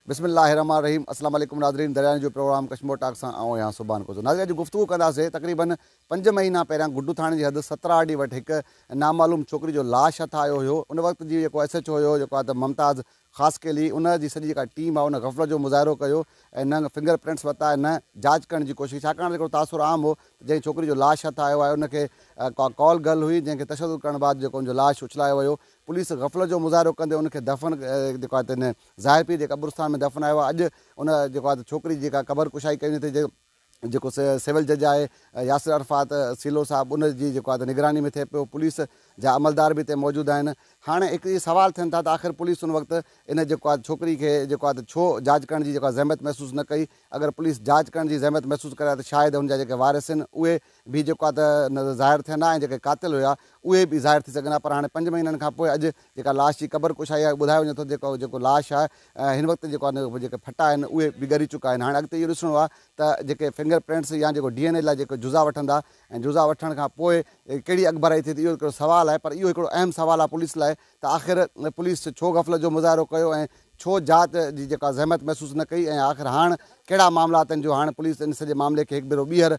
بسم الله الرحمٰن الرحيم اسلام عليڪم ناظرين درياني جو پروگرام ڪشمور ٽاڪ سان آئون آهيان سبحان کوسو ناظرين اڄ گفتگو ڪنداسين تقريبن پنج مهينا پهريان گڊو ٿاڻي جي حد ستراهڙي وٽ هڪ نامعلوم ڇوڪري جو لاش هٿ آيو هيو ان وقت جي جيڪو ايس ايڇ او هيو جيڪو آهي ته ممتاز خاصخيلي ان جي سڄي جيڪا ٽيم آهي ان غفلت جو مظاهرو ڪيو ۽ نه فنگر پرنٽس ورتا ۽ نه جاچ ڪرڻ جي ڪوشش ڇاڪاڻ ته هڪڙو تاثر عام هو ته جنهن ڇوڪري جو لاش هٿ آيو آهي ان کي ڪا ڪال گرل هئي جنهن کي تشدد ڪرڻ بعد جيڪو ان جو لاش اڇلايو ويو پوليس غفلت جو مظاهرو ڪندي ان کي دفن جيڪو آهي ته ان ظاهر پير جي قبرستان ۾ دفنايو آهي اڄ ان جيڪو آهي ته ڇوڪري جي جيڪا قبر ڪشائي ڪئي وڃي ٿي جيڪو سول جج آهي ياسر عرفات سيلو صاحب ان جي جيڪو آهي ته نگراني ۾ ٿئي پيو پوليس جا عملدار به اتي موجود آهن هاڻي هڪ اهي سوال ٿين ٿا ته آخر پوليس ان وقت ان جيڪو آهي ڇوڪري کي جيڪو آهي ته ڇو جاچ ڪرڻ جي جيڪو آهي زحمت محسوس نه ڪئي اگر پوليس جاچ ڪرڻ جي زحمت محسوس ڪري ها ته شايد ان جا جيڪي وارث آهن اهي به جيڪو آهي ته ظاهر ٿين ها ۽ جيڪي قاتل هيا اهي به ظاهر ٿي سگهن ها پر هاڻي پنج مهينن کان پوء اڄ جيڪا لاش جي قبر ڪشائي آهي ٻڌايو وڃي ٿو جيڪو جيڪو لاش آهي هن وقت جيڪو آهي جيڪي ڦٽا آهن اهي به ڳري چڪا آهن هاڻي اڳتي اهو ڏسڻو آهي ته جيڪي فنگر پرنٽس يا جيڪو ڊي اين اي لاء جيڪو جزا وٺندا ۽ جزا وٺڻ کان پوء ڪهڙي اڳڀرائي ٿئي ٿي اهو هڪڙو سوال آهي پر اهو هڪڙو اهم سوال آهي پوليس لاء ته آخر پوليس ڇو غفلت جو مظاهرو ڪيو ۽ ڇو جاچ جي جيڪا زحمت محسوس نه ڪئي ۽ آخر هاڻ ڪهڙا معاملات آهن جو هاڻ پوليس ان سڄي معاملي کي هڪ ڀيرو ٻيهر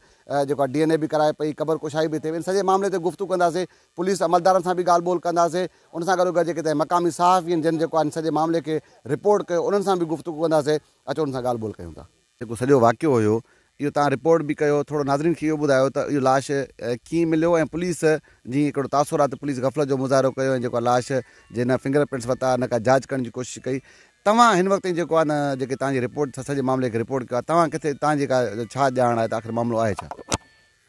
جيڪو آهي ڊي اين اي به ڪرائي پئي قبر ڪشائي به ٿئي ان سڄي معاملي تي گفتگو ڪنداسين پوليس عملدارن سان به ڳالهه ٻولهه ڪنداسين ان سان گڏو گڏ جيڪي هتي مقامي صحافي آهن جن جيڪو آهي ان سڄي معاملي کي رپورٽ ڪيو انهن سان به گفتگو ڪنداسين اچو انهن سان ڳالهه ٻولهه ڪيون ٿا. جيڪو سڄو واقعو هيو اهو توهان رپورٽ به ڪيو ٿورو ناظرين کي اهو ٻڌايو ته اهو لاش ڪيئن مليو ۽ پوليس جي هڪڙو تاثر آهي ته پوليس غفلت جو مظاهرو ڪيو ۽ جيڪو لاش جي نه فنگر پرنٽس ورتا نه ڪا جاچ ڪرڻ جي ڪوشش ڪئي توهان هن وقت تائين جيڪو آهي نه جيڪي توهان جي رپورٽ سڄي معاملي کي رپورٽ ڪيو آهي توهان ڪٿي توهان جي ڪا ڇا ڄاڻ آهي ته آخر معاملو آهي ڇا؟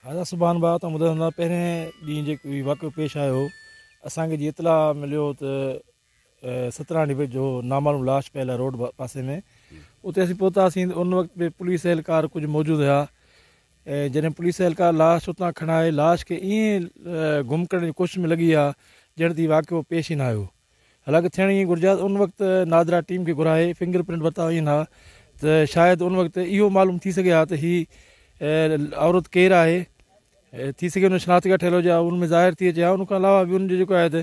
ها سبحان ڀاء توهان ٻڌائيندا پهرين ڏينهن جيڪو هي واقعو پيش آيو اسان کي جي اطلاع مليو ته سترهن ڊبي جو نامعلوم لاش پيل آهي روڊ پاسي ۾ اتي اسين پهتاسين ته ان وقت به پوليس اهلڪار ڪجهه موجود هيا ۽ جڏهن پوليس اهلڪار لاش اتان کڻائي لاش کي ائين گم ڪرڻ جي ڪوشش ۾ لڳي ويا ڄڻ ته هي واقعو پيش ئي نه آيو حالانڪه ٿيڻ ائين گهرجي ها ته ان وقت نادرا ٽيم کي گهرائي فنگر پرنٽ ورتا وڃن ها ته شايد ان وقت اهو معلوم ٿي سگهي ها ته هي عورت ڪير آهي ٿي سگهي ان جو شناختي ڪارڊ ٺهيل هجي ها ان ۾ ظاهر ٿي اچي ها ان کان علاوه به ان جو جيڪو آهي ته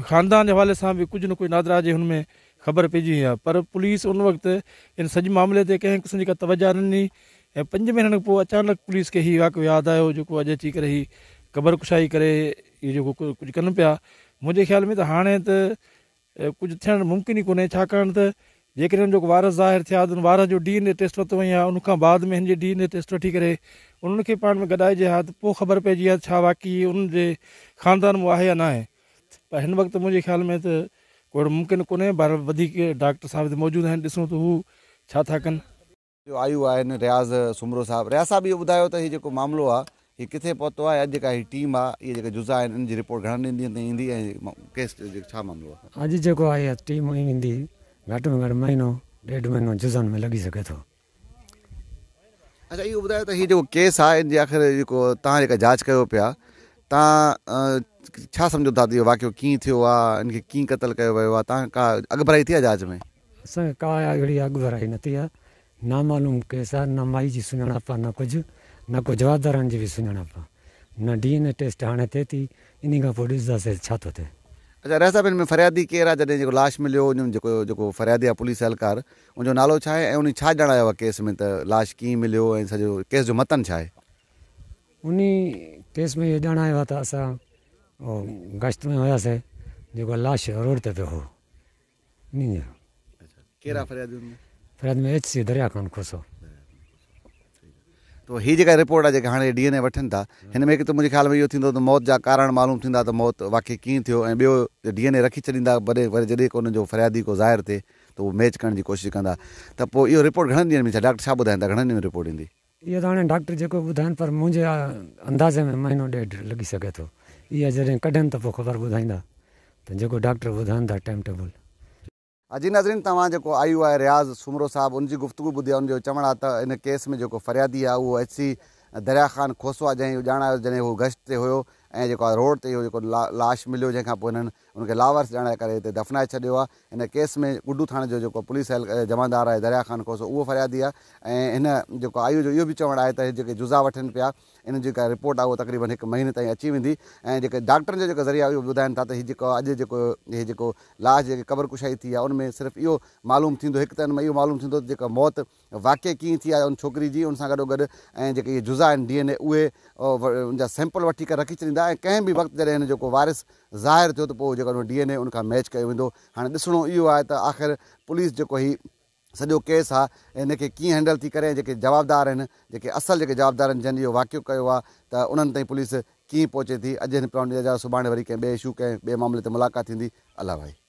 خاندان جي حوالي سان به ڪجهه نه ڪجهه نادرا جي هن ۾ خبر پئجي وئي ها پر پوليس ان وقت ان سڄي معاملي تي ڪنهن قسم جي ڪا توجه نه ڏني ۽ پنج مهينن کان پوء اچانڪ پوليس کي هي واقعو ياد آيو جيڪو اڄ اچي ڪري هي قبر ڪشائي ڪري هي جيڪو ڪجهه ڪن پيا منهنجي خيال ۾ ته هاڻي ته ڪجهه ٿيڻ ممڪن ئي ڪونهي ڇاڪاڻ ته جيڪڏهن ان جو وارث ظاهر ٿيا ته ان وارث جو ڊي اين اي ٽيسٽ ورتو وڃي ها ان کان بعد ۾ هن جي ڊي اين اي ٽيسٽ وٺي ڪري انهن کي پاڻ ۾ گڏائجي ها ته پوء خبر پئجي ها ته ڇا واقعي انهن جي خاندان مان آهي يا ناهي پر هن وقت منهنجي خيال ۾ ته ڪو اهڙو ممڪن ڪونهي بهرحال وڌيڪ ڊاڪٽر صاحب هتي موجود آهن ڏسون ته هو ڇا ٿا ڪن. جو آيو آهن رياض سومرو صاحب رياض صاحب اهو ٻڌايو ته هي جيڪو معاملو آ هي ڪٿي پهتو آهي اڄ جيڪا هي ٽيم آ اهي جيڪي جزا آهن ان جي رپورٽ گهڻن ڏينهن تائين ايندي ۽ ڪيس جو ڇا معاملو آ. اڄ جيڪو آهي اها ٽيم ايندي گهٽ ۾ گهٽ مهينو ڏيڍ مهينو جزن ۾ لڳي سگهي ٿو. اڇا اهو ٻڌايو ته هي جيڪو ڪيس آ ان جي آخر جيڪو توهان جيڪا جاچ ڪيو پيا توهان ڇا سمجهو ٿا ته اهو واقعو ڪيئن ٿيو آ ان کي ڪيئن قتل ڪيو ويو آ توهان کي ڪا اڳڀرائي ٿي آ جاچ ۾. اسان کي ڪا اهڙي اڳڀرائي نه ٿي آهي، نامعلوم ڪيس آهي، نه مائي جي سڃاڻپ آهي نه ڪجهه، نه ڪو جوابدارن جي به سڃاڻپ آهي، نه ڊي اين اي ٽيسٽ هاڻي ٿئي ٿي، انهي کان پوء ڏسنداسين ڇا ٿو ٿئي. اڇا رياض صاحب ان ۾ فريادي ڪير آهي جڏهن جيڪو لاش مليو ان جيڪو جيڪو فريادي آهي پوليس اهلڪار ان جو نالو ڇا آهي ۽ انهي ڇا ڄاڻايو آهي ڪيس ۾ ته لاش ڪيئن مليو ۽ سڄو ڪيس جو متن ڇا آهي؟ انهي ڪيس ۾ اهو ڄاڻايو آهي ته اسان گشت ۾ هياسين جيڪو لاش روڊ تي پيو هو. ڪير آ فريادي ان ۾؟ فريادي ۾ ايڇ سي دريا خان کوسو. تو هي جيڪا رپورٽ آ جيڪا هاڻي ڊي اين اي وٺن ٿا هن ۾ هڪ ته منهنجي خيال ۾ اهو ٿيندو ته موت جا ڪارڻ معلوم ٿيندا ته موت واقعي ڪيئن ٿيو ۽ ٻيو ڊي اين اي رکي ڇڏيندا وري وري جڏهن ڪو انهن جو فريادي ڪو ظاهر ٿئي ته اهو ميچ ڪرڻ جي ڪوشش ڪندا ته پوء اهو رپورٽ گهڻن ڏينهن ۾ ڇا ڊاڪٽر ڇا ٻڌائين ٿا گهڻن ڏينهن ۾ رپورٽ ايندي؟ اهو ته هاڻي ڊاڪٽر جيڪو ٻڌائين پر منهنجي اندازي ۾ مهينو ڏيڍ لڳي سگهي ٿو. اها جڏهن ڪڍن ته پوء خبر ٻڌائيندا ته جيڪو ڊاڪٽر ٻڌائن ٿا ٽائيم ٽيبل. جي ناظرين توهان جيڪو آيو آهي رياض سومرو صاحب ان جي گفتگو ٻڌي آهي ان جو چوڻ آهي ته ان ڪيس ۾ جيڪو فريادي آهي اهو ايڇ سي دريا خان کوسو آهي جنهن اهو ڄاڻايو جڏهن هو گشت تي هيو ۽ جيڪو آهي روڊ تي اهو جيڪو لاش مليو جنهن کان پوء هنن ان کي لاوارث ڄاڻائي ڪري هتي دفنائي ڇڏيو آهي. هن ڪيس ۾ گڊو ٿاڻي جو جيڪو پوليس جمعدار آهي دريا خان کوسو اهو فريادي آهي ۽ هن جيڪو آئي او جو اهو به چوڻ آهي ته جيڪي جزا وٺن پيا انهن جي جيڪا رپورٽ آهي اها تقريبن هڪ مهيني تائين اچي ويندي ۽ جيڪي ڊاڪٽرن جا جيڪا ذريعا اهو ٻڌائن ٿا ته هي جيڪو اڄ جيڪو هي جيڪو لاش جيڪي قبر ڪشائي ٿي آهي ان ۾ صرف اهو معلوم ٿيندو هڪ ته ان ۾ اهو معلوم ٿيندو ته جيڪا موت واقعي ڪيئن ٿي آهي ان ڇوڪري جي ان سان گڏو گڏ ۽ جيڪي اهي جزا آهن ڊي اين اي اهي ان جا سيمپل وٺي ڪري رکي ڇڏيندا ۽ ڪنهن به وقت جڏهن هن جو ڪو وارث ظاهر ٿيو ته پوء جيڪو ڊي اين اي ان کان ميچ ڪيو ويندو. هاڻي ڏسڻو اهو آهي ته آخر پوليس جيڪو هي سڄو ڪيس آهي ان کي ڪيئن هينڊل ٿي ڪري ۽ جيڪي جوابدار آهن جيڪي اصل جيڪي جوابدار آهن جن اهو واقعو ڪيو آهي ته انهن تائين پوليس ڪيئن پهچي ٿي. اڄ هن پروگرام ڏيندا اجازت سڀاڻي وري ڪنهن ٻئي اشو ڪنهن ٻئي معاملي تي ملاقات ٿيندي. الله ڀائي.